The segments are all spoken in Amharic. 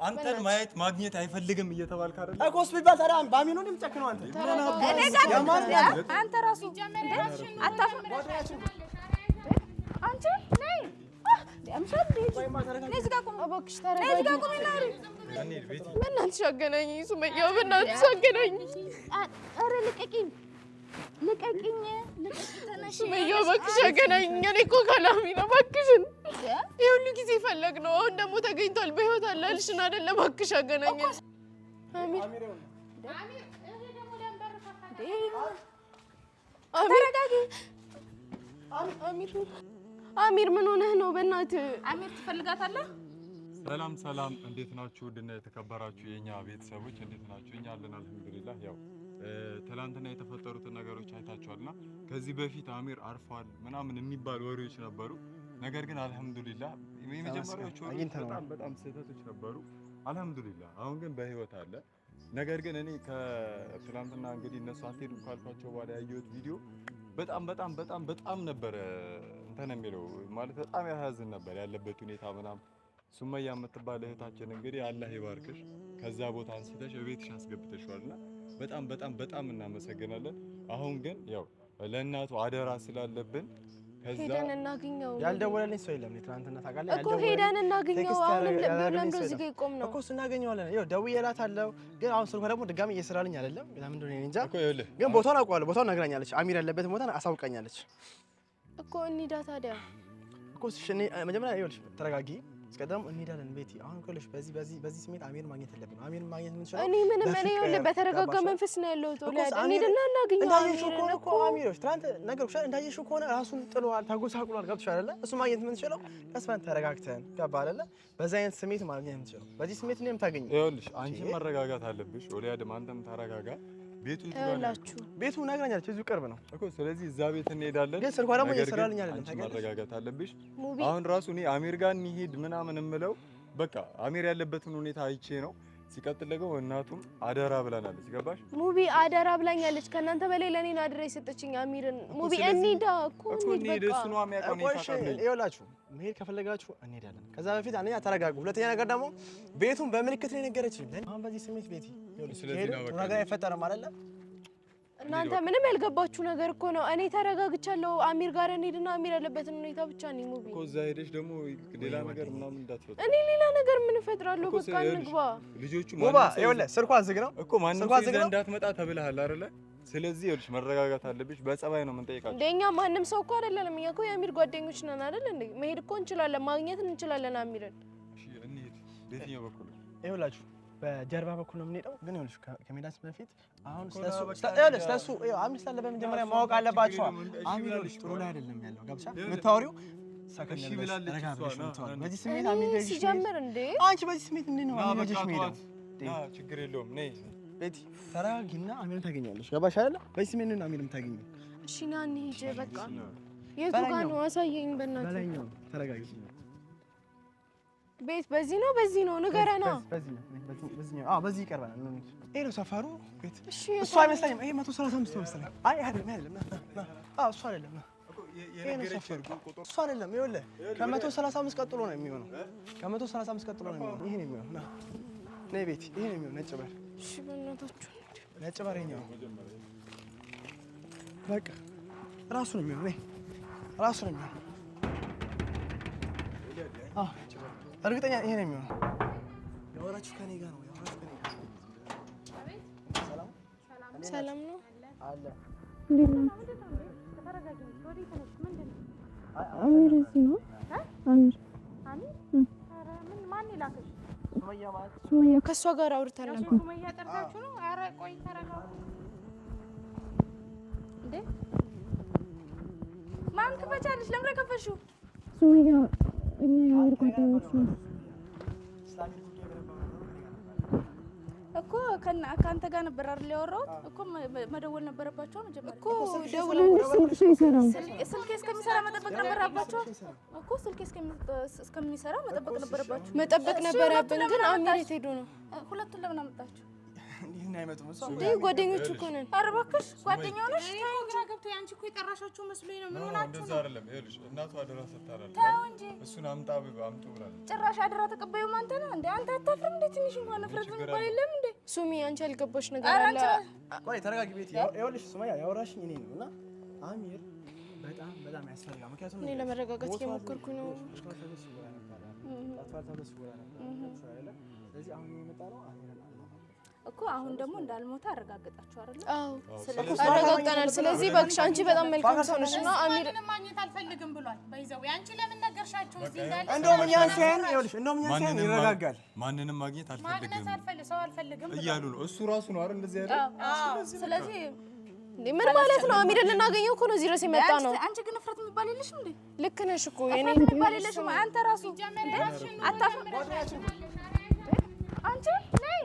አንተን ማየት ማግኘት አይፈልግም እየተባልክ አይደል እኮ እሱ ቢባል ታዲያ በአሚኑ ነው የምጨክነው አንተ። አንተ ራሱ አንቺ ነይ በእናትሽ አገናኘኝ ሱመያ፣ በእናትሽ አገናኘኝ። ኧረ ልቀቂኝ፣ ልቀቂኝ ሱመያ፣ እባክሽ አገናኘኝ። እኔ እኮ ካላሚ ነው። እባክሽን የሁሉ ጊዜ ፈለግ ነው። አሁን ደግሞ ተገኝቷል፣ በህይወት አለ አልሽን አይደለ? እባክሽ አገናኘኝ። ተረጋጊ አሚር ምን ሆነህ ነው? በእናትህ አሚር ትፈልጋታለህ? ሰላም ሰላም፣ እንዴት ናችሁ? ውድና የተከበራችሁ የኛ ቤተሰቦች እንዴት ናችሁ? እኛ አለን አልሐምዱሊላህ። ያው ትላንትና የተፈጠሩትን ነገሮች አይታችኋልና ከዚህ በፊት አሚር አርፏል ምናምን የሚባል ወሬዎች ነበሩ። ነገር ግን አልሐምዱሊላህ የመጀመሪያዎቹ ወሬዎች በጣም በጣም ስህተቶች ነበሩ። አልሐምዱሊላህ አሁን ግን በህይወት አለ። ነገር ግን እኔ ከትላንትና እንግዲህ እነሱ አትሄዱም ካልኳቸው በኋላ ያየሁት ቪዲዮ በጣም በጣም በጣም በጣም ነበረ እንትን የሚለው ማለት በጣም ያሳዝን ነበር ያለበት ሁኔታ ምናምን። ሱመያ የምትባል እህታችን እንግዲህ አላህ ይባርክሽ፣ ከዛ ቦታ አንስተሽ እቤትሽ አስገብተሽዋልና በጣም በጣም በጣም እናመሰግናለን። አሁን ግን ያው ለእናቱ አደራ ስላለብን ሄደን እናግኘው። ያልደወለልኝ ሰው የለም። ትናንትና ታውቃለህ እኮ ሄደን እናግኘው። አሁንም ለምን እዚህ ጋር ይቆም ነው እኮ እሱ እናገኘዋለን። ይኸው ደውዬላታለሁ፣ ግን አሁን ስልኳ ደግሞ ድጋሚ እየሰራልኝ አይደለም። ለምን እንደሆነ እኔ እንጃ፣ ግን ቦታውን አውቀዋለሁ። ቦታውን ነግራኛለች። አሚር ያለበትን ቦታ አሳውቃኛለች እኮ። እንሂዳ ታዲያ እኮ። እሺ መጀመሪያ ይኸውልሽ፣ ተረጋጊ እስቀደም እንሄዳለን። ቤቲ አሁን እኮ በዚህ በዚህ በዚህ ስሜት አሚር ማግኘት የለብንም። አሚር ማግኘት የምንችለው እኔ ምንም እኔ ይኸውልህ በተረጋጋ መንፈስ ነው ያለሁት። እንሂድና እናግኘው። እንዳየሽው ከሆነ እኮ አሚሮች ትናንት ነገርኩሽ። እንዳየሽው ከሆነ ራሱን ጥሏል፣ ተጎሳቁሏል። ገብቶሻል አይደለ? እሱ ማግኘት የምንችለው ቀስ ብለን ተረጋግተን ገባ አይደለ? በዚህ አይነት ስሜት ማግኘት የምንችለው በዚህ ስሜት ነው የምታገኘው። ይኸውልሽ አንቺ መረጋጋት አለብሽ። ወዲያድም አንተም ተረጋጋ። ቤቱ ይላችሁ ቤቱ ነግራኛለች፣ እዚሁ ቅርብ ነው እኮ። ስለዚህ እዛ ቤት እንሄዳለን። ግን ስልኳ ደግሞ እየሰራልኝ አይደለም። መረጋጋት አለብሽ። አሁን ራሱ እኔ አሚር ጋር እንሂድ ምናምን እምለው በቃ አሚር ያለበትን ሁኔታ አይቼ ነው። ሲቀጥል ደግሞ እናቱም አደራ ብላናለች። ገባሽ ሙቢ? አደራ ብላኛለች። ከእናንተ በላይ ለእኔ ነው አደራ የሰጠችኝ አሚርን። ሙቢ እንሂዳ እኮ እንሂድ። በቃ እሱ ነው የሚያውቀው። ይኸውላችሁ መሄድ ከፈለጋችሁ እንሄዳለን። ከዛ በፊት አንደኛ ተረጋጉ፣ ሁለተኛ ነገር ደግሞ ቤቱን በምልክት ነው የነገረችኝ። አሁን በዚህ ስሜት ቤቲ ጥሩ ነገር አይፈጠርም አይደለ? እናንተ ምንም ያልገባችሁ ነገር እኮ ነው። እኔ ተረጋግቻለሁ። አሚር ጋር እንሂድና አሚር ያለበትን ሁኔታ ብቻ ነው ሙቢ እኮ እዛ ሄደሽ ደግሞ ሌላ ነገር ምናምን እንዳትፈጥሪ። እኔ ሌላ ነገር ምን እፈጥራለሁ? በቃ እንግባ። ልጆቹ ሙባ ይኸውልህ፣ ስልኳ ዝግ ነው እኮ ማንም ሰው ይዘህ እንዳትመጣ ተብለሃል አይደለ? ስለዚህ ይኸውልሽ መረጋጋት አለብሽ። በጸባይ ነው የምንጠይቃቸው። እንደኛ ማንም ሰው እኮ አይደለንም። እኛ እኮ የአሚር ጓደኞች ነን አይደል እንዴ? መሄድ እኮ እንችላለን፣ ማግኘት እንችላለን አሚርን። እሺ እንሂድ። በየትኛው በኩል ይኸውላችሁ በጀርባ በኩል ነው የምንሄደው። ግን ይኸውልሽ ከመሄዳችን በፊት አሁን ስለሱ አሚር ስላለ በመጀመሪያ ማወቅ አለባቸው። አሚር ጥሩ ላይ አይደለም ያለው። ገብቶሻል? የምታወሪው በዚህ ስሜት አሚር ሲጀምር እንዴ አንቺ በዚህ ስሜት እንዴት ነው አሚር ልጅሽ የሚሄደው? ችግር የለውም ነይ ቤቲ ተረጋጊና አሚርን ታገኛለሽ። ገባሽ አይደለ? በዚህ ስሜት ነው አሚርን የምታገኘው። እሺ ና እንሂድ በቃ። የቱ ጋር ነው አሳየኝ በእናትህ። በላይኛው ተረጋጊ። ቤት በዚህ ነው በዚህ ነው ንገረና። በዚህ ይቀርበናል። ይሄ ነው ሰፈሩ። ቤት እሱ አይመስለኝም። ይሄ 135 ነው መሰለኝ። አይ አይደለም፣ አይደለም፣ እሱ አይደለም፣ እሱ አይደለም። ይኸውልህ ከ135 ቀጥሎ ነው የሚሆነው። ከ135 ቀጥሎ ነው የሚሆነው። ይሄ ነው የሚሆነው። ና ነይ ቤት፣ ይሄ ነው የሚሆነው። ነጭ በር። እሺ፣ በእናታችሁ ነጭ በር ይኸኛው። በቃ ራሱ ነው የሚሆነው። ነይ፣ ራሱ ነው የሚሆነው። አዎ እርግጠኛ ይሄ ነው የሚሆነው። ያወራችሁ ከኔ ጋር ነው። ያወራችሁ ከኔ ጋር ነው። ሰላም ነው አለ። አሚር እዚህ ነው። አሚር ሱመያ ከእሷ ጋር አውርተን ነበር። ማን ክፈቻለሽ? ለምን ከፈሽው? ሱመያ እኛ የአሚር ጓደኞች ነው እኮ ከአንተ ጋር ነበር አይደል ያወራሁት? እኮ መደወል ነበረባቸው መጀመሪያ እኮ ደውለን ስልክሽ አይሰራም። ስልኬ እስከሚሰራ መጠበቅ ነበረባቸው እኮ ስልኬ እስከሚሰራ መጠበቅ ነበረባቸው። መጠበቅ ነበረብን፣ ግን አሚር የት ሄዶ ነው? ሁለቱን ለምን አመጣችሁ? እንዴ ጓደኞቹ እኮ ነን። ኧረ እባክሽ ጓደኛው ነሽ። ግራ ገብቶ ያንቺ እኮ የጠራሻቸው መስሎኝ ነው። ምን ሆናችሁ እንደዛ ነው? አይደለም። ይኸውልሽ እናቱ አደራ ሰጥታለች። ተው እንጂ እሱን አምጣ አምጡ ብላለች። ጭራሽ አደራ ተቀባዩም አንተ ነህ እንዴ? አንተ አታፍርም እንዴ? ትንሽ እንኳን እፍረት ችግር የሚባል አለ? የለም እንዴ? ሱሚ አንቺ ያልገባሽ ነገር ኧረ አለ። አንቺ ቆይ ተረጋጊ ቤት። ይኸውልሽ ሱመያ ያወራሽኝ እኔ ነው እና አሚር በጣም በጣም ያስፈልጋል። ምክንያቱም እኔ ለመረጋጋት ሞቷል እየሞከርኩ ነው። ሞቷል ተብሎ ሲወራ ነበረ፣ ጠፍቷል ተብሎ ሲወራ ነበረ። አይደለ? ስለዚህ አሁን የመጣ ነው አሚርን እኮ አሁን ደግሞ እንዳልሞተ አረጋገጣችሁ አይደል? አዎ ስለዚህ አረጋግጠናል። ስለዚህ እባክሽ አንቺ በጣም መልካም ሰው ነሽ እና አሚር ማንንም ማግኘት አልፈልግም ብሏል። በይዘው ያንቺ ለምን ነገርሻቸው እዚህ እንዳለ? እንደውም እኛን ሲያየን ይኸውልሽ፣ እንደውም እኛን ሲያየን ይረጋጋል። ማንንም ማግኘት ማግኘት አልፈልግም አልፈልግ ሰው አልፈልግም ብሏል። እያሉ ነው። እሱ ራሱ ነው አይደል እንደዚህ ያለው? ስለዚህ እንዴ ምን ማለት ነው? አሚርን ልናገኘው እኮ ነው እዚህ ድረስ የመጣ ነው። አንቺ ግን እፍረት የሚባል የለሽም እንዴ? ልክ ነሽ እኮ የኔ እፍረት የሚባል የለሽም። አንተ ራሱ አታፍርም? አንቺ ነይ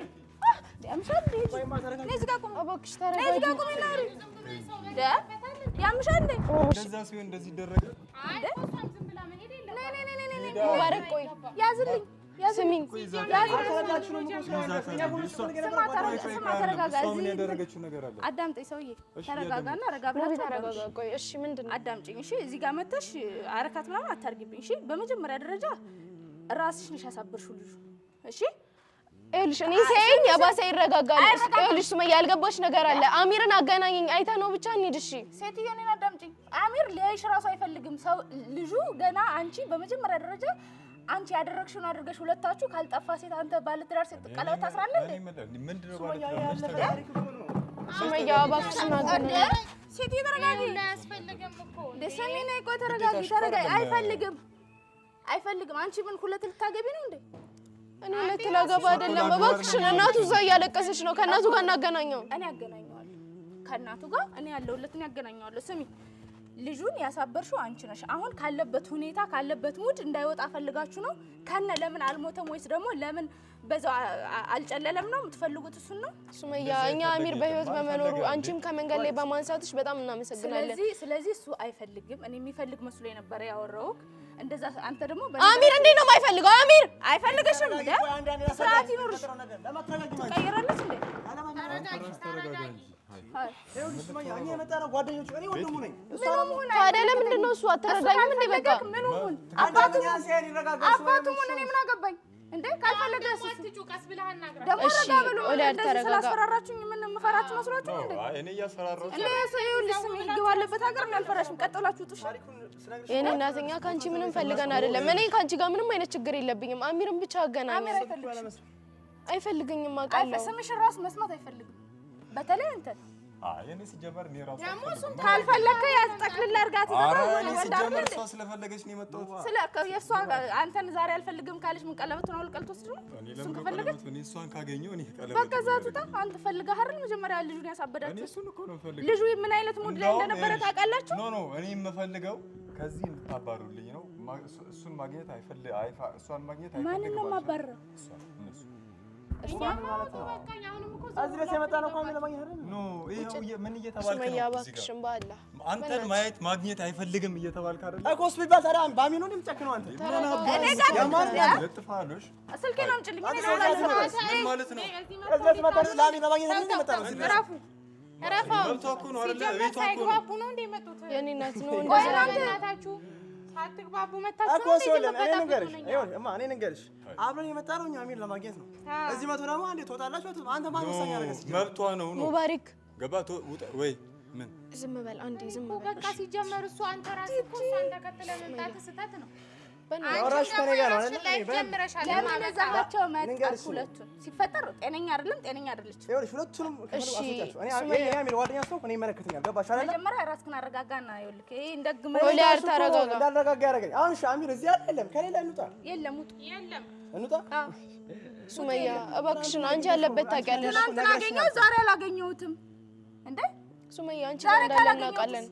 ያምሻል እንዴ? ነይ እዚህ ጋር ቁሚ። እባክሽ ነይ እዚህ ጋር ተረጋጊ። ቁሚ። ናሪ ያምሻል እንዴ? እንደዛ ሲሆን እንደዚህ ይደረጋል። አይ እሷም ዝም ብላ መሄድ የለባትም። ነይ ነይ ነይ ነይ ሙባረክ ቆይ ያዝልኝ ስሚኝ፣ ስማ ተረጋጋ። እሷ ምን እዚህ ያደረገችው ነገር አለ? አዳምጠኝ ሰውዬ፣ እሺ፣ ተረጋጋና ረጋ ሙቢ ብላችሁ ተረጋጋ። አዳምጪኝ። ቆይ እሺ ምንድን ነው? አዳምጪኝ እሺ። እዚህ ጋር መተሽ አረካት ምናምን አታርጊብኝ እሺ። በመጀመሪያ ደረጃ ራስሽ ነሽ ያሳበርሽው ልጁ እሺ። ይኸውልሽ እኔ ሲያየኝ የባሰ ይረጋጋል። ይኸውልሽ ሱመያ ያልገባሽ ነገር አለ። አሚርን አገናኘኝ አይተህ ነው ብቻ እንሂድ እሺ። ሴትዮ እኔን አዳምጪኝ። አሚር ሊያይሽ ራሱ አይፈልግም ሰው ልጁ ገና አንቺ በመጀመሪያ ደረጃ አንቺ ያደረግሽውን አድርገሽ ሁለታችሁ ካልጠፋ ሴት አንተ ባለትዳር ሴት ቀለበት ታስራለህ እንዴ? ምንድን ነው ባለትዳር? ሱመያ እባክሽን አገናኘኝ። ሴትዮ ተረጋጊ። አያስፈልግም እኮ እንዴ ስሚ ነይ ቆይ ተረጋጊ፣ ተረጋጊ። አይፈልግም አይፈልግም። አንቺ ምን ሁለት ልታገቢ ነው እንዴ? እኔ ሁለት ላገባ አይደለም እባክሽን። እናቱ እዛ እያለቀሰች ነው። ከእናቱ ጋር እናገናኘው። እኔ አገናኘዋለሁ ከእናቱ ጋር እኔ ያለሁለትን ያገናኘዋለሁ። ስሚ ልጁን ያሳበርሽው አንቺ ነሽ። አሁን ካለበት ሁኔታ ካለበት mood እንዳይወጣ ፈልጋችሁ ነው። ከነ ለምን አልሞተም ወይስ ደግሞ ለምን በዛው አልጨለለም ነው የምትፈልጉት? እሱን ነው። ሱመያ እኛ አሚር በህይወት በመኖሩ አንቺም ከመንገድ ላይ በማንሳትሽ በጣም እናመሰግናለን። ስለዚህ እሱ አይፈልግም። እኔ የሚፈልግ መስሎ የነበረ ያወራውክ እንደዛ። አንተ ደግሞ አሚር እንዴት ነው የማይፈልገው? አሚር አይፈልግሽም እንዴ? ስርዓት ይኑርሽ። ትቀይራለች እንዴ? ተረጋጋ እንጂ። ይኸውልሽ ሱመያ እኛ የመጣነው ጓደኞቹ እኔ ወንድሙ ነኝ። ታዲያ ለምንድን ነው እሱ አትረዳኝም እንዴ? በቃ ምን ሁን አባቱ ሲያየን ይረጋጋል። አባቱ ሁን እኔ ምን አገባኝ እንዴ? ካልፈለገ እሱ አትጩ፣ ቀስ ብለህ አናግራት። ደግሞ እሺ፣ ረጋ በሉ። ኦሊያድ እንደዚህ ተረጋጋ። ስላስፈራራችሁኝ ምን የምፈራችሁ መስሏችሁ ነው እንዴ? አይ እኔ እያስፈራራሁሽ እኔ ይኸውልሽ ስሚ፣ ህግ ባለበት ሀገር እኔ አልፈራሽም። ቀጥ ብላችሁ ውጡ። እሺ? የኔ እናት እኛ ከአንቺ ምንም ፈልገን አይደለም። እኔ ከአንቺ ጋር ምንም አይነት ችግር የለብኝም። አሚርን ብቻ አገናኘኝ። አሚር አይፈልግሽም። አይፈልገኝም አውቃለሁ። ስምሽን ራሱ መስማት አይፈልግም። በተለይ አንተ አይ እኔ ሲጀመር እኔ ራሱ አልፈልግም። ካልፈለግከ ያዝ ጠቅልላ አድርጋት። ኧረ እኔ ወንድ ሲጀመር አይደል እሷ ስለፈለገች ነው የመጣሁት። ስለ የእሷ አንተን ዛሬ አልፈልግም ካለች ምን ቀለበቱን አውልቀህ ልትወስድ ነው? እኔ እሱን ለምን ከፈለገች ቀለበት? እኔ እሷን ካገኘሁ እኔ ቀለበት በቃ እዛ ትውጣ። አንተ ፈልገህ አይደል መጀመሪያ ልጁን እኔ ያሳበዳችሁ? እሱን እኮ ነው የምፈልገው። ልጁ ምን አይነት mood ላይ እንደውም እንደነበረ ይኸውልሽ፣ ታውቃላችሁ? no no እኔ የምፈልገው ከዚህ እንድታባሩልኝ ነው። እሱን ማግኘት አይፈልግ አይፋ እሷን ማግኘት አይፈልግም። ማንን ነው የማባረረው? እሷን እነሱ በቃኝ። አሁንም እኮ እዚህ ድረስ የመጣነው እኮ አሚር ለማግኘት አይደል? no ይኸው ምን እየተባልክ ሱመያ ነው? እዚህ ጋር እባክሽን በአላህ አንተን ማየት ማግኘት አይፈልግም እየተባልክ አይደል? እኮ እሱ ቢባል ታዲያ በአሚር ነው እንዴ የምትጨክነው አንተ? ለጥፋለሽ ስልኬን አምጪልኝ። እኔ እደውላለሁ። ምን ማለት ነው? እዚህ ድረስ የመጣነው ለአሚር ለማግኘት አይደል የመጣነው? እዚህ ድረስ እረፉ፣ እረፉ። መብቷ እኮ ነው አይደለ? ሲጀመር ቤቷ እኮ ነው። ሳይግባቡ ነው እንደ የመጡት። የኔ እናት ነው ቆይ እንደዛ እናንተ እናታችሁ ሳትግባቡ መታችሁ እኮ ነው እንደ ሲሆን እኔ የምትበጣበጡን ልንገርሽ፣ እኛ? ይኸውልሽ እማ እኔ ልንገርሽ፣ አብረን የመጣነው እኛ አሚር ለማግኘት ነው። እዚህ መቶ ደግሞ አንዴ ትወጣላችሁ። አንተ ማን ወሳኝ ያደረገህ? ሲጀመር መብቷ ነው ነው ሙባሪክ ገባ ውጣ ወይ ምን ዝም በል አንዴ ዝም እኮ በል በቃ ሲጀመር እሱ አንተ ራስህ እኮ እሷን ተከትለህ መምጣትህ ስህተት ነው። በእናትህ ያወራሽ ከእኔ ጋር ነው አይደል? life ጀምረሻል። ለምን ይዘሃቸው መጣህ? ልንገርሽ። ሁለቱን ሲፈጠር ጤነኛ አይደለም፣ ጤነኛ አይደለችም። ይኸውልሽ ሁለቱንም ከፈለጉ እሺ፣ አስወጫቸው። እኔ ሱመያ። እኔ አሚር ጓደኛ ስለሆንኩ እኔ ይመለከተኛል። ገባሽ አይደለ? መጀመሪያ ራስህን አረጋጋና ይኸውልህ ይሄ እንደግመ ኦሊያድ እሱ እኮ ተረጋጋ። እንዳልረጋጋ ያደረገኝ አሁን። እሺ አሚር እዚህ አይደለም፣ ከሌላ እንውጣ፣ የለም ውጡ። የለም እንውጣ። ሱመያ እባክሽን አንቺ ያለበት ታውቂያለሽ። ትናንትና አገኘሁት፣ ዛሬ አላገኘሁትም። እንዴ ሱመያ አንቺ ጋር ዛሬ እንዳለ ካላገኘሁትስ? እናውቃለን።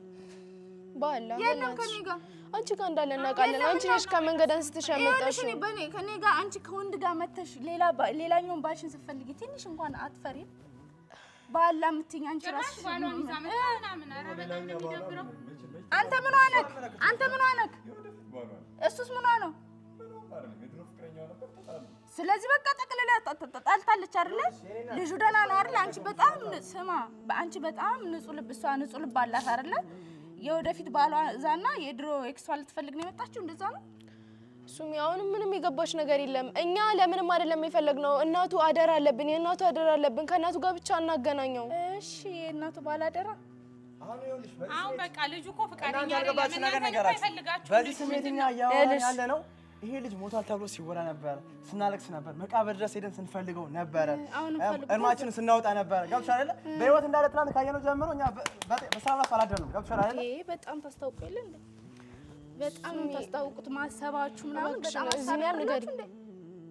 በአላህ የለም በእናትሽ ከእኔ ጋር አንቺ ጋር እንዳለ እናውቃለን። አንቺ ነሽ ከመንገድ አንስተሽ ይኸውልሽ ያመጣሽው። እኔ በእኔ ከእኔ ጋር አንቺ ከወንድ ጋር መተሽ ሌላ ሌላኛውን ባልሽን ስትፈልጊ ትንሽ እንኳን አትፈሪም? ባላ የምትይኝ አንቺ ጭራሽ ራስሽ ባሏን ይዛ መጣ ምናምን። ኧረ በጣም ነው የሚደብረው። አንተ ምን ሆነክ? አንተ ምን ሆነክ? እሱስ ምን ነው? ስለዚህ በቃ ጠቅልላ ጣልታለች አይደለ? ልጁ ደህና ነው አይደለ? አንቺ በጣም ስማ፣ አንቺ በጣም ንጹህ ልብ፣ እሷ ንጹህ ልብ አላት አይደለ? የወደፊት ባሏ እዛና የድሮ ex ዋ ልትፈልግ ነው የመጣችው። እንደዛ ነው ሱሚ። አሁንም ምንም የገባች ነገር የለም። እኛ ለምንም አይደለም የፈለግነው። እናቱ አደራ አለብን፣ የእናቱ አደራ አለብን። ከእናቱ ጋር ብቻ እናገናኘው። እሺ፣ የእናቱ ባል አደራ። አሁን በቃ ልጁ እኮ ፈቃደኛ አይደለም። እናንተ አይፈልጋችሁም። በዚህ ስሜት እኛ እያወራን ያለ ነው። ይሄ ልጅ ሞቷል ተብሎ ሲወራ ነበረ፣ ስናለቅስ ነበር፣ መቃብር ድረስ ሄደን ስንፈልገው ነበረ፣ እርማችንን ስናወጣ ነበረ። ገብቶሻል አይደለ? በህይወት እንዳለ ትናንት ካየነው ጀምሮ እኛ በሰላም እራሱ አላደርንም። ገብቶሻል አይደለ? በጣም ታስታውቁ የለ እንዴ? በጣም ነው ታስታውቁት፣ ማሰባችሁ ምናምን በጣም አሳብ።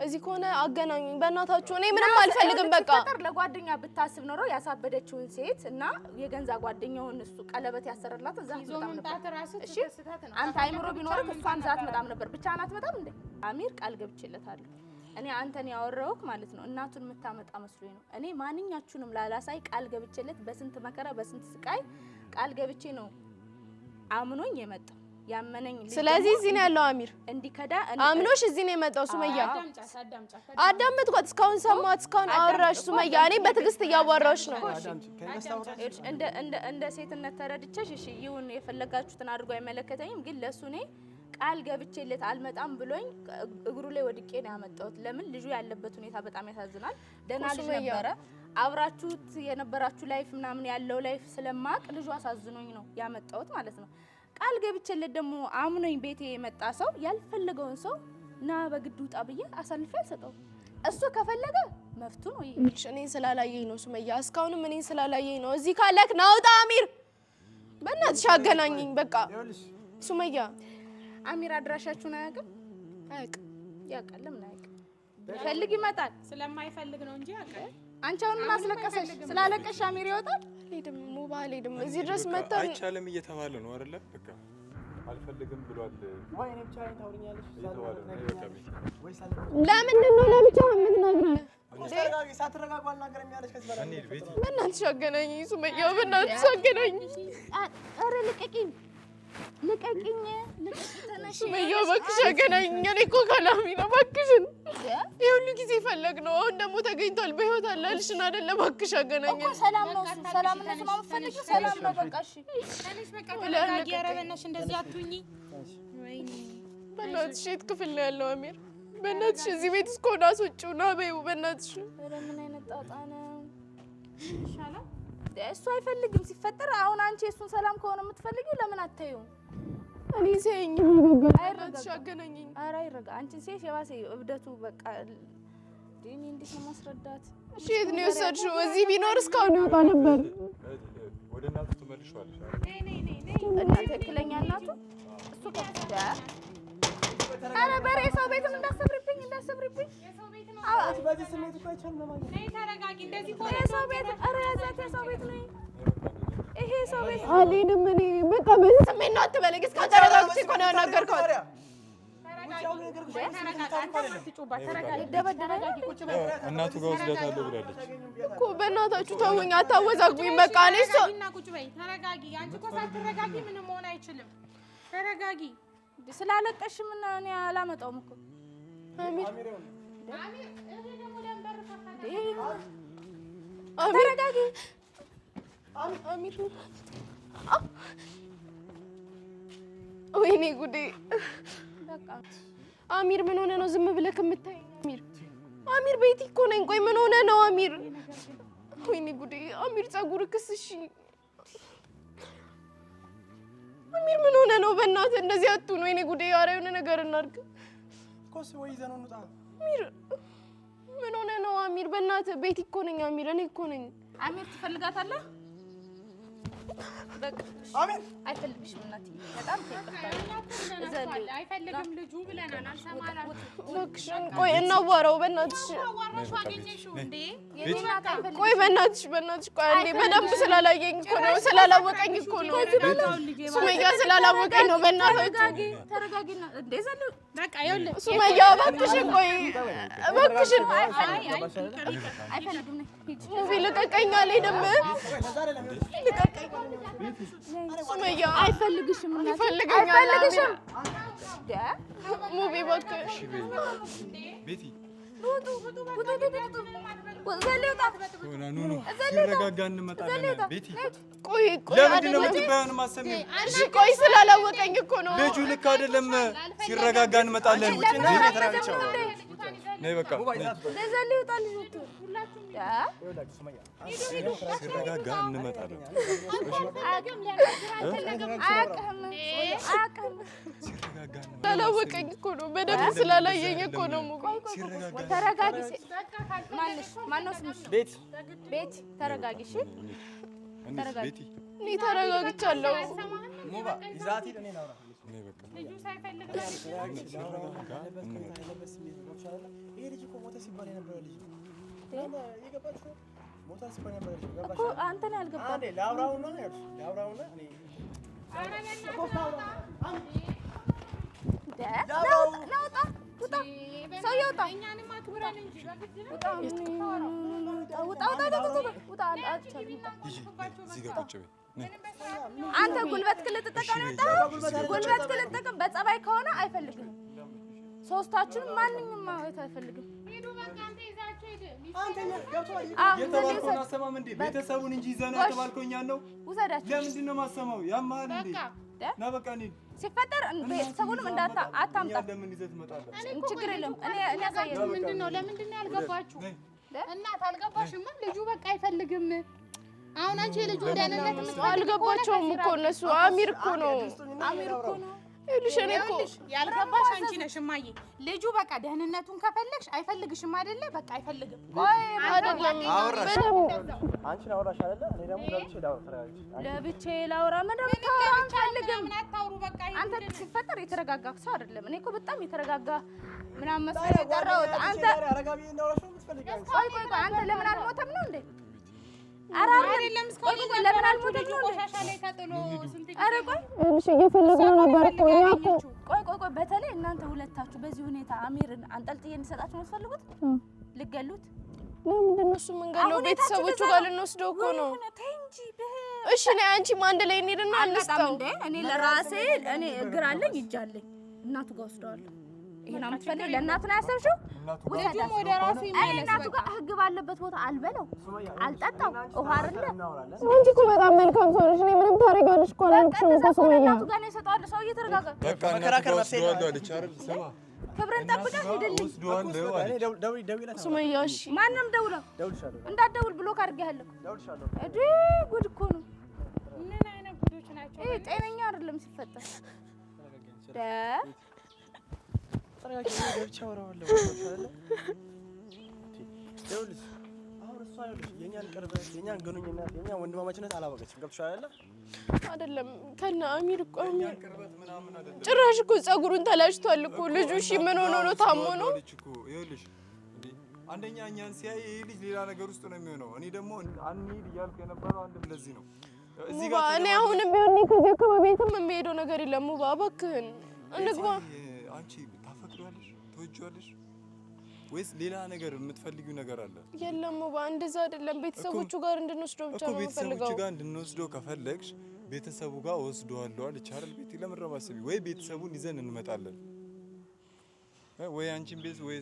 እዚህ ከሆነ አገናኙኝ በእናታችሁ። እኔ ምንም አልፈልግም። በቃ ለጓደኛ ብታስብ ኖሮ ያሳበደችውን ሴት እና የገንዛ ጓደኛውን እሱ ቀለበት ያሰረላት እዛ አትመጣም ነበር። እሺ አንተ አይምሮ ቢኖርህ እሷን እዛ አትመጣም ነበር። ብቻህን አትመጣም እንዴ? አሚር ቃል ገብቼለታለሁ። እኔ አንተን ያወራሁህ ማለት ነው እናቱን የምታመጣ መስሎኝ ነው። እኔ ማንኛችሁንም ላላሳይ ቃል ገብቼለት በስንት መከራ በስንት ስቃይ ቃል ገብቼ ነው አምኖኝ የመጣው። ያመነኝ። ስለዚህ እዚህ ነው ያለው አሚር እንዲከዳ አምኖሽ እዚህ ነው የመጣው። ሱመያ አዳመጥኳት፣ እስካሁን ሰማት፣ እስካሁን አወራሽ ሱመያ። እኔ በትዕግስት እያዋራሽ ነው። እንደ ሴትነት ተረድቼሽ እሺ ይሁን፣ የፈለጋችሁትን አድርጎ አይመለከተኝም። ግን ለሱ እኔ ቃል ገብቼለት አልመጣም ብሎኝ እግሩ ላይ ወድቄ ነው ያመጣሁት። ለምን ልጁ ያለበት ሁኔታ በጣም ያሳዝናል። ደህና ልጅ ነበረ። አብራችሁት የነበራችሁ life ምናምን ያለው life ስለማቅ ልጁ አሳዝኖኝ ነው ያመጣሁት ማለት ነው። ቃል ገብቼለት ደግሞ አምኖኝ ቤቴ የመጣ ሰው ያልፈለገውን ሰው ና በግድ ውጣ ብዬ አሳልፌ አልሰጠውም። እሱ ከፈለገ መፍቱ ነው። እኔን ስላላየኝ ነው ሱመያ፣ እስካሁንም እኔን ስላላየኝ ነው። እዚህ ካለክ ናውጣ አሚር፣ በእናትሽ አገናኘኝ። በቃ ሱመያ፣ አሚር አድራሻችሁን አያውቅም? አያውቅም። ያውቃል። ለምን አያውቅም? ፈልግ ይመጣል። ስለማይፈልግ ነው እንጂ ያውቃል። አንቺ አሁን ምን አስለቀሰሽ? ስላለቀሽ አሚር ይወጣል። አልሄድም፣ ሙባ አልሄድም። እዚህ ድረስ መተን አይቻልም እየተባለ ነው አይደለ? በቃ አልፈልግም ብሏል። ወይ እኔ ብቻዬን ታውሪኛለሽ እየተባለ ነው። ለምንድን ነው ለብቻ የምትነግረው? ሳትረጋጉ አልናገርም ያለሽ ከዚህ በላይ በእናትሽ አገናኘኝ ሱመያ፣ በእናትሽ አገናኘኝ። ኧረ ልቀቂኝ፣ ልቀቂኝ፣ ሱመያ እባክሽ አገናኘኝ። እኔ እኮ ካላሚ ነው እባክሽን። ይሄ ሁሉ ጊዜ ፈለግ ነው። አሁን ደግሞ ተገኝቷል፣ በህይወት አለ አልሽን አይደለ? እባክሽ አገናኘኝ። ሰላም ነው እሱ፣ ሰላም ነው እሱ። የምትፈልጊው ሰላም ነው። በቃ እሺ፣ ተነሽ፣ በቃ ተረጋጊ። ኧረ በእናትሽ እንደዚህ አትሁኚ። በእናትሽ የት ክፍል ነው ያለው አሚር? በእናትሽ እዚህ ቤት እስከሆነ አስወጪው ና በይው። በእናትሽ ኧረ ምን አይነት ጣጣ ነው? ይሻላል። እሱ አይፈልግም ሲፈጠር። አሁን አንቺ የእሱን ሰላም ከሆነ የምትፈልጊው ለምን አታዩም? እኔ ሲያየኝ በእናትሽ አገናኘኝ። ኧረ አይረጋ። አንቺን ሲያይሽ የባሰ እብደቱ በቃ እኔ እንዴት ነው ማስረዳት? እሺ የት ነው የወሰድሽው? እዚህ ቢኖር እስካሁን ይወጣ ነበር። ወደ እናቱ ትመልሺዋለሽ እና ትክክለኛ እናቱ እሱ ኧረ በሬ ሰው ቤትም እንዳሰብሪብኝ እንዳሰብሪብኝ። በዚህ ስሜት እኮ አይቻልም ለማግኘት። ተረጋጊ። እንደዚህ የሰው ቤት ኧረ ያዛት። የሰው ቤት ነው ይሄ ሰው ቤት። አልሄድም እኔ በቃ በዚህ ስሜት ነው አትበለኝ። እስካሁን ተረጋግቼ እኮ ነው ያናገርኳት። እናቱ ጋር ወስዳታለሁ ብላለች እኮ። በእናታችሁ ተውኝ፣ አታወዛግቡኝ። በቃ እኔ እሷ ቁጭ በይ፣ ተረጋጊ። አንቺ እኮ ሳትረጋጊ ምንም መሆን አይችልም። ተረጋጊ። ስላለቀሽ ምን እኔ አላመጣውም እኮ አሚር ተረጋጊ። አሚር ወይኔ ጉዴ! አሚር ምን ሆነ ነው ዝም ብለህ የምታየኝ? አሚር አሚር ቤቲ እኮ ነኝ። ቆይ ምን ሆነ ነው አሚር? ወይኔ ጉዴ! አሚር ፀጉርክስ? እሺ አሚር ምን ሆነ ነው? በእናትህ እንደዚህ አትሁን። ወይኔ ጉዴ! ኧረ የሆነ ነገር እናድርግ። አሚር ምን ሆነ ነው አሚር? በእናትህ ቤቲ እኮ ነኝ አሚር፣ እኔ እኮ ነኝ። አሚር ትፈልጋታለህ? በቃ አይፈልግሽም እናትዬ። በጣም አይፈልግም ልጁ ብለናል። እባክሽን ቆይ እናዋራው በእናትሽ። ቆይ በእናትሽ በእናትሽ ቆይ አንዴ። በደንብ ስላላየኝ እኮ ነው፣ ስላላወቀኝ እኮ ነው ሱመያ፣ ስላላወቀኝ ነው። በእናትሽ ሱመያ እባክሽን ቆይ እባክሽን። ሙቪ ልቀቀኝ፣ አልሄድም። ልቀቀኝ ሱመያ። አይፈልግሽም፣ ይፈልገኛል። አይፈልግሽም። ሙቪ እባክሽ ቤቲ ውጡ ውጡ ውጡ ሲረጋጋ እንመጣለን። ቤቲ ቆይ ቆይ፣ ለምንድን ነው የምትባየውን ማሰሚው? እሺ ቆይ፣ ስላላወቀኝ እኮ ነው። ልጁ ልክ አይደለም። ሲረጋጋ እንመጣለን። ነይ በቃ ሲረጋጋ እንመጣለን። ስላላወቀኝ እኮ ነው። በደንብ ስላላየኝ እኮ ነው። ተረጋጊ። ማነው ስምሽ? ቤት ቤት። ተረጋጊ። እሺ ተረጋጊ። እኔ ተረጋግቻለሁ። እኮ አንተ ነው ያልገባህ። አንተ ጉልበት ልትጠቀም ነው የመጣኸው? ጉልበት ልትጠቀም በጸባይ ከሆነ አይፈልግም። ሶስታችንም ማንኛውም ማየት አይፈልግም። የተባልከውን አሰማም እንዴ? ቤተሰቡን እንጂ ይዘና የተባልከው እኛን ነው። ውሰዳቸው። ለምንድን ነው የማሰማው? ያማል እንዴ? ና በቃ እንሂድ። ሲፈጠር ቤተሰቡንም እንዳታ አታምጣ። ለምን ይዘህ ትመጣለህ? ችግር የለም። እኔ አሳየኝ። ምንድን ነው ለምንድን ነው ያልገባችሁ? እናት አልገባሽማ። ልጁ በቃ አይፈልግም። አሁን አንቺ የልጁ ደህንነት አልገባቸውም እኮ እነሱ። አሚር እኮ ነው፣ አሚር እኮ ነው። ይኸውልሽ እኔ እኮ ያልገባሽ አንቺ ነሽ እማዬ። ልጁ በቃ ደህንነቱን ከፈለግሽ አይፈልግሽም አይደለ? በቃ አይፈልግም። ቆይ አይደለም፣ አንቺን አወራሽ አይደለ? እኔ ደግሞ ለብቻዬ ላውራ። ምንድን ነው የምታወራው? አንፈልግም። አንተ ሲፈጠር የተረጋጋ ሰው አይደለም። እኔ እኮ በጣም የተረጋጋ ምናምን መስሎኝ የጠራሁት አንተ። ቆይ ቆይ ቆይ፣ አንተ ለምን አልሞተም ነው እንዴ? ኧረ አይደለም ቆይ፣ ለምን አልሞተም ነው እንዴ? ቆሻሻ ላይ ተጥሎ ስንት ጊዜ ኧረ ቆይ ይኸውልሽ እየፈለግነው ነበር እኮ እኛ እኮ። ቆይ ቆይ ቆይ፣ በተለይ እናንተ ሁለታችሁ በዚህ ሁኔታ አሚርን አንጠልጥዬ እንዲሰጣችሁ ነው የምትፈልጉት? ልገሉት? ለምንድን ነው እሱ የምንገለው? ቤተሰቦቹ ጋር ልንወስደው እኮ ነው። ተይ እንጂ። እሺ ነይ አንቺም አንድ ላይ እንሂድና እንስጠው። እንዴ እኔ ለራሴ እኔ እግር አለኝ እጅ አለኝ፣ እናቱ ጋር ወስደዋለሁ። ይሄን የምትፈልጊው ለእናቱ ነው ያሰብሽው? ልጁም ወደ ራሱ ይመለስ። እናቱ ጋር ህግ ባለበት ቦታ አልበለው፣ አልጠጣው፣ ውሃ አይደለ። አንቺ እኮ በጣም መልካም ሰው ነሽ። እኔ ምንም ታደርጊያለሽ እኮ አላልኩሽም እኮ ሱመያ። እናቱ ጋር ነው የሰጠዋለሁ። ሰውዬ ተረጋጋ። በቃ እናቱ ጋር ወስደዋለሁ አለች አይደል? ስማ ክብርን ጠብቀህ ሂድልኝ ሱመያ። እሺ ማንም ደውለው እንዳትደውል ብሎክ አድርጌሃለሁ። እዲ ጉድ እኮ ነው። ምን አይነት ጉዶች ናቸው? ይሄ ጤነኛ አይደለም ሲፈጠር። አሁን እሷ የእኛን ቅርበት የእኛን ግንኙነት የእኛን ወንድማማችነት አላወቀችም። ገብቶሻል አይደለ? አይደለም ከነ አሚር እኮ አሚር ጭራሽ እኮ ፀጉሩን ተላጭቷል እኮ ልጁ። እሺ ምን ሆኖ ነው? ታሞ ነው? ይኸውልሽ አንደኛ እኛን ሲያይ ይሄ ልጅ ሌላ ነገር ውስጥ ነው የሚሆነው። እኔ ደግሞ አንሂድ እያልኩ የነበረው አንድም ለዚህ ነው። እዚህ ጋር እኔ አሁንም ቢሆን ከዚህ አካባቢ የትም የሚሄደው ነገር የለም። ሙባ እባክህን እንግባ። አንቺ ታፈቅሪዋለሽ? ትወጂዋለሽ ወይስ ሌላ ነገር የምትፈልጊው ነገር አለ? የለም ሙባ፣ እንደዛ አይደለም። ቤተሰቦቹ ጋር እንድንወስደው ብቻ ነው ቤተሰቦቹ የምፈልገው። ጋር እንድንወስደው ከፈለግሽ ቤተሰቡ ጋር ወስደዋለሁ አለች አይደል? ቤቲ ለምን ነው የማስቢው? ወይ ቤተሰቡን ይዘን እንመጣለን ወይ አንቺን ቤት ወይ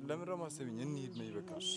ለምን ነው የማስቢኝ? እንሂድ ነይ በቃ። እሺ